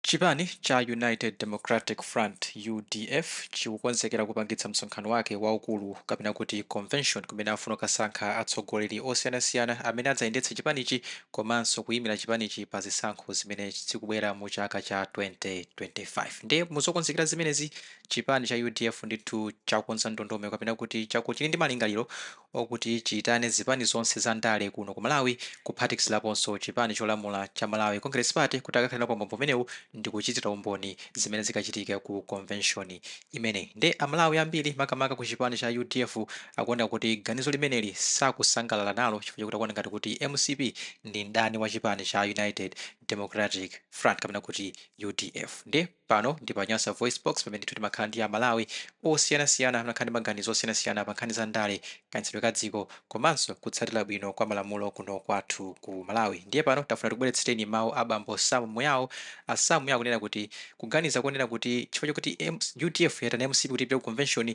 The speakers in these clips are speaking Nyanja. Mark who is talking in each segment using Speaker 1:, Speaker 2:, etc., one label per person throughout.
Speaker 1: Chipani cha United Democratic Front, UDF, chikukonzekera kupangitsa msonkhano wake waukulu kapena kuti convention kumene afuna kukasankha atsogoleri osiyanasiyana amene adzayendetse chipanichi komanso kuyimira chipanichi pa zisankho zimene zikubwera mu chaka cha 2025. Ndiye muzokonzekera zimenezi, chipani cha UDF ndithu chakonza ndondomeko kapena kuti chili ndi malingaliro okuti chiyitane zipani zonse za ndale kuno ku Malawi, kuphatikiziraponso chipani cholamula cha Malawi Congress Party, kuti akakhale nawo pamwambo umenewu ndi kuchitira umboni zimene zikachitike ku convention imeneyi. Nde Amalawi ambiri, makamaka ku chipani cha UDF, akuoneka kuti ganizo limeneli sakusangalala nalo chifukwa chakuti akuona ngati kuti MCP ndi mdani wa chipani cha United Democratic Front kapena kuti UDF. Nde pano ndi pa Nyasa Voice Box, pamene ndithu timakhala ndi Amalawi osiyanasiyana amene akhala ndi maganizo osiyanasiyana pa nkhani za ndale, kayendetsedwe ka dziko komanso kutsatira bwino kwa malamulo kuno kwathu ku Malawi. Ndiye pano tafuna tikubweretsereni mawu a bambo Sam Muyao. A Sam Muyao akunena kuti kuganiza konena kuti chifukwa chokuti UDF yaitana MCP kuti ipite ku convention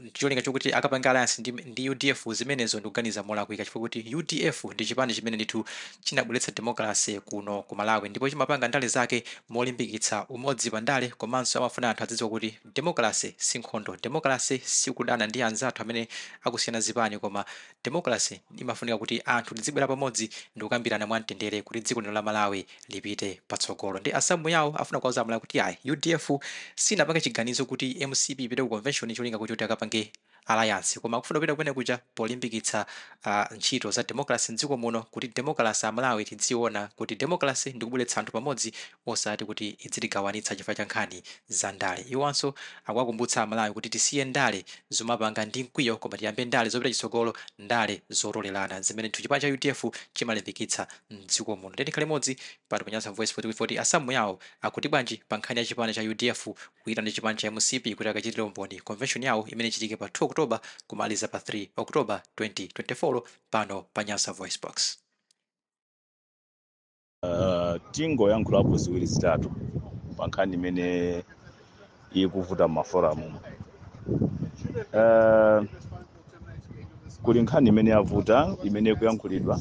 Speaker 1: ndicholinga chokuti akapange alliance ndi UDF, zimenezo ndikuganiza molakwika, chifukwa kuti UDF ndi chipani chimene ndithu chinabweretsa democracy kuno ku Malawi ndipo chimapanga ndale zake molimbikitsa umodzi pa ndale, komanso amafuna anthu adzidziwa kuti democracy si nkhondo, democracy sikudana ndi anzathu amene akusiyana zipani, koma democracy imafunika kuti anthu tizibwera pamodzi ndikukambirana mwamtendere kuti dziko lino la Malawi lipite patsogolo. Ndi a Sam Muyao afuna kuwauza Amalawi kuti ayi, UDF sinapange chiganizo kuti MCP ipite ku convention cholinga kuti akapange alliance, koma akufuna kupita kumene kuja polimbikitsa ntchito za democracy mdziko muno, kuti democracy Amalawi tidziona kuti democracy ndikubweretsa anthu pamodzi, osati kuti idzitigawanitsa chifukwa cha nkhani za ndale. Iwonso akuwakumbutsa Amalawi kuti tisiye ndale zomapanga ndi mkwiyo, koma tiyambe ndale zopita chitsogolo, ndale zololerana, zimene ndithu chipani cha UDF chimalimbikitsa mdziko muno. Ndiye tikhale limodzi pano pa Nyasa Voice kuti a Sam Muyao akuti bwanji pa nkhani ya chipani cha UDF kuyitana chipani cha MCP kuti akachitire umboni convention yawo imene ichitike pa 2 October kumaliza pa 3 October 2024, pano pa Nyasa Voice Box.
Speaker 2: Tingoyankhulapo ziwiri zitatu pa nkhani imene ikuvuta m'maforamu. Kuli nkhani imene yavuta, imene ikuyankhulidwa,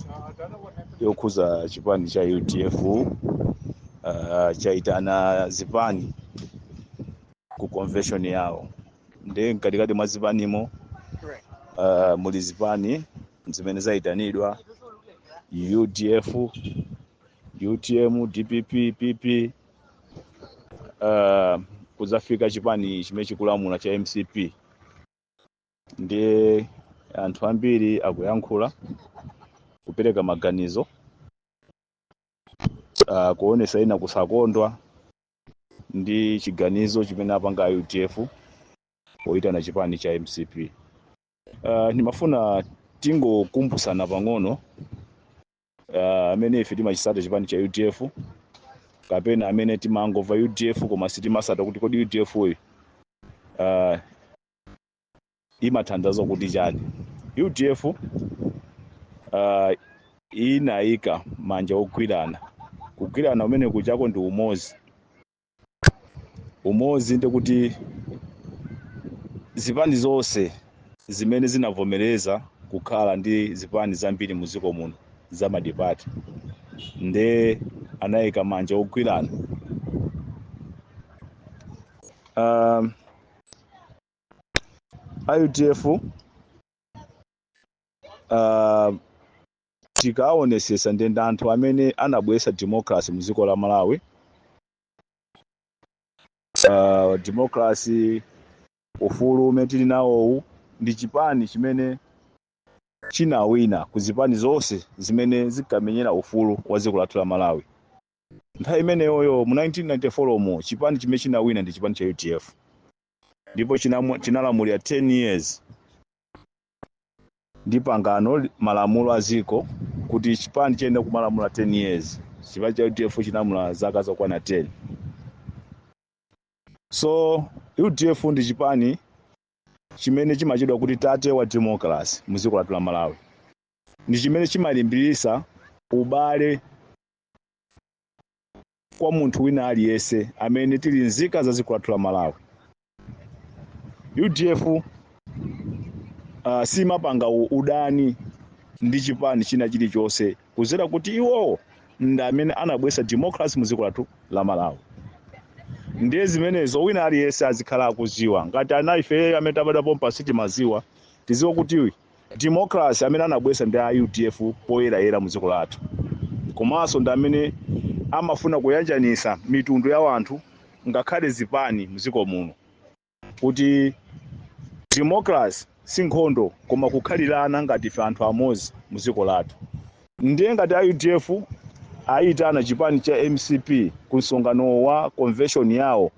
Speaker 2: yokhuza chipani cha UDF chaitana zipani ku convention yawo. Ndi mkatikati mwa zipanimo muli zipani zimene zayitanidwa: UDF, UTM, DPP, PP, kudzafika chipani chimene chikulamula cha MCP. Ndiye anthu ambiri akuyankhula, kupereka maganizo, kuonesa ina kusakondwa ndi chiganizo chimene apanga UDF poyitana chipani cha MCP. Ndimafuna tingokumbusana pang'ono, amene ife timachisata chipani cha UDF kapena amene timangomva UDF koma sitimasata kuti kodi UDF uyu imathandiza kuti chani. UDF inayika manja ogwirana. Kugwirana umene kuchako ndi umodzi. Umodzi ndikuti zipani zonse zimene zinavomereza kukhala ndi zipani zambiri mu dziko muno za madipati, nde anayika manja ogwirana. UDF, tikaonesesa, ndi anthu amene anabweretsa democracy mu dziko la Malawi. Democracy, ufulu umene tili nawowu, ndi chipani chimene chinawina ku zipani zonse zimene zinkamenyera ufulu wa dziko lathu la Malawi nthawi imeneyoyo mu 1994 mo. Chipani chimene chinawina ndi chipani cha UDF, ndipo chinalamulira 10 years ndi pangano, malamulo a dziko kuti chipani chiyenera kumalamula 10 years. Chipani cha UDF chinalamula zaka zokwana 10. So UDF ndi chipani chimene chimachedwa kuti tate wa democracy mu dziko lathu la Malawi, ndi chimene chimalimbikitsa ubale kwa munthu wina aliyense amene tili nzika za dziko lathu la Malawi. UDF simapanga udani ndi chipani china chilichonse, kuzera kuti iwowo ndi amene anabweretsa democracy mu dziko lathu la Malawi. Ndiye zimenezo wina aliyense azikhala akuziwa. Ngati ana ife amene tabadwa pompa sitimaziwa, tiziwe kuti democracy amene anabwesa ndi a UDF poyerayera mu dziko lathu, komanso ndi amene amafuna kuyanjanisa mitundu ya wanthu ngakhale zipani mdziko muno, kuti democracy si nkhondo koma kukhalirana ngati ife anthu amodzi mu dziko lathu. Ndiye ngati a UDF ayitana chipani cha MCP ku msonkhano wa convention yawo,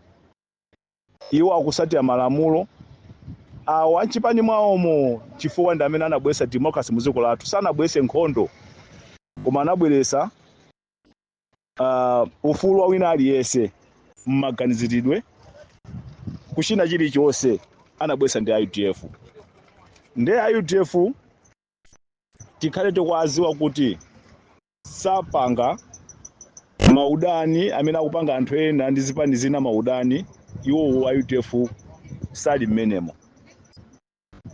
Speaker 2: iwo akusatira malamulo awo achipani mwawomo, chifukwa ndi amene anabweretsa democracy mu dziko lathu. Sanabweretse nkhondo koma anabweretsa ufulu wa wina aliyense mmaganiziridwe kuchina chilichonse, anabweretsa ndi UDF. Ndiye a UDF tikhale tikuwaziwa kuti sapanga maudani amene akupanga anthu ena ndi zipani zina maudani. Iwowo a UDF sali mmenemo.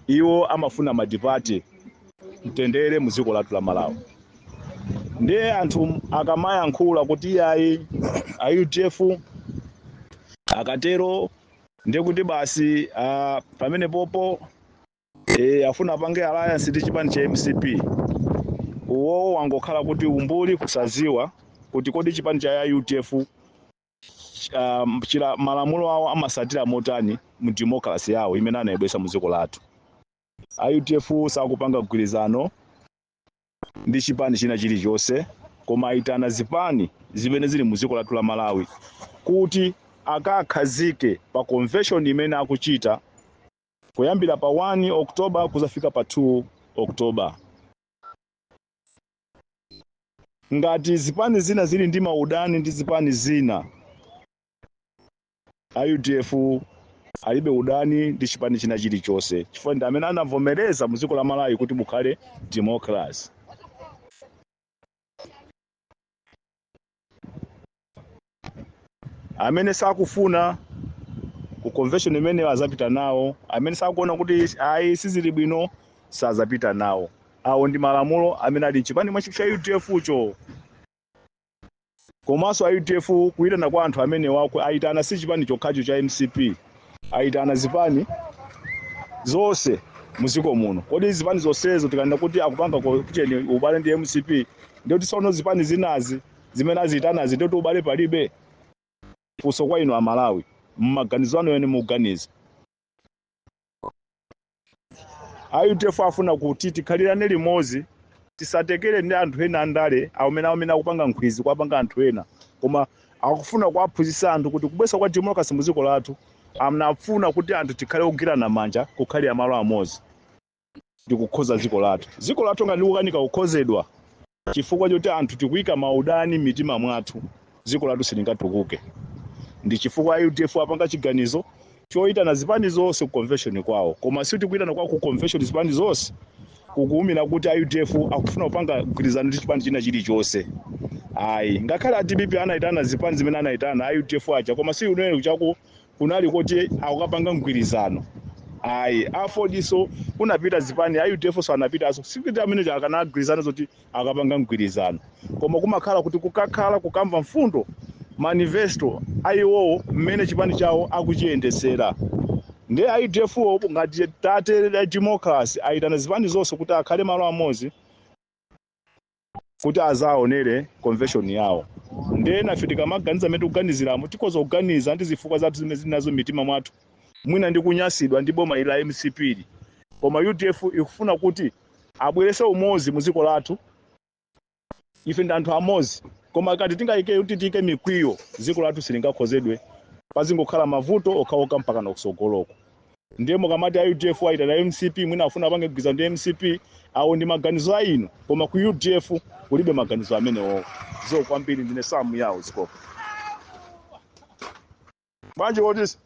Speaker 2: Iwo amafuna multiparty, mtendere mu dziko lathu la Malawi. Ndiye anthu akamayankhula kuti iyayi, a UDF akatero ndiye kuti basi, pamene popo afuna apange alliance ndi chipani cha MCP, uwowo wangokhala kuti umbuli, kusaziwa kuti kodi chipani cha UDF chila malamulo awo amasatira motani mu democracy yawo imene anayibwesa mu dziko lathu. A UDF sakupanga mgwirizano ndi chipani china chilichonse, koma ayitana zipani zimene zili mu dziko lathu la Malawi kuti akakhazike pa convention imene akuchita kuyambira pa 1 October kuzafika pa 2 October. Ngati zipani zina zili ndi maudani ndi zipani zina, a UDF alibe udani ndi chipani china chilichonse, chifukwa ndi amene anavomereza mu dziko la Malawi kuti mukhale democracy. Amene sakufuna ku convention imene azapita nawo, amene sakuona kuti ayi, sizili bwino, sazapita nawo. Awo ndi malamulo amene ali mchipani mwa cha UDF cho. Komanso a UDF kuyitana kwa anthu amene wako ayitana si chipani chokhacho cha MCP, ayitana zipani zonse muziko muno. Kodi zipani zonsezo tikanena kuti akupanga kucheni ubale ndi MCP, ndiye kuti tsono zipani zinazi zimene aziyitanazi ndiye kuti ubale palibe? Funso kwa inu Amalawi, mmaganizo anu ene muganiza. A UDF afuna kuti tikhalirane limodzi, tisatekere ndi anthu ena andale amene akupanga nkhwizi kuwapanga anthu ena, koma akufuna kuwaphunzitsa anthu kuti kubwesa kwa democracy mu dziko lathu, anafuna kuti anthu tikhale kugwirana manja, kukhalira malo amodzi ndi kukhoza dziko lathu. Dziko lathu ngati likukanika kukhozedwa chifukwa choti anthu tikuyika maudani m'mitima mwathu, dziko lathu silingatukuke. Ndi chifukwa UDF apanga chiganizo choyitana zipani zonse ku convention kwawo. Koma si tikuyitana kwa ku convention zipani zonse kukuwumira kuti a UDF akufuna kupanga mgwirizano ndi chipani china chilichonse, ayi. Ngakhale a DPP anayitana zipani zimene anayitana a UDF aja, koma si unene chako kunali kuti akukapanga mgwirizano, ayi. AFORDso kunapita zipani, a UDF so anapitanso, sikuti amene akanagwirizana zoti akapanga mgwirizano, koma kumakhala kuti kukakhala kukamva mfundo, manifesto ayiwowo, mmene chipani chawo akuchiyendesera. Ndi a UDF ngati tate la democracy ayitana zipani zonse kuti akhale malo amodzi kuti azaonere convention yawo. Ndiye nafe tikamaganiza mmene tikuganiziramo, tikhoza kuganiza ndi zifukwa zathu zimene zili nazo m'mitima mwathu, mwina ndi kunyasidwa ndi boma ili la MCP li. Koma UDF ikufuna kuti abwerese umodzi mu dziko lathu. Ife ndi anthu amodzi, koma kati tingayike kuti tiyike mikwiyo, dziko lathu silingakhozedwe, pazingokhala mavuto okhaokha mpaka nakusogoloko. Ndiye mukamati a UDF ayitana MCP, mwina afuna apange mgwirizano ndi MCP, awo ndi maganizo a inu, koma ku UDF kulibe maganizo amenewo. Zo kwambiri. Ndine Samu yawo zikoko bwanji. Otisi.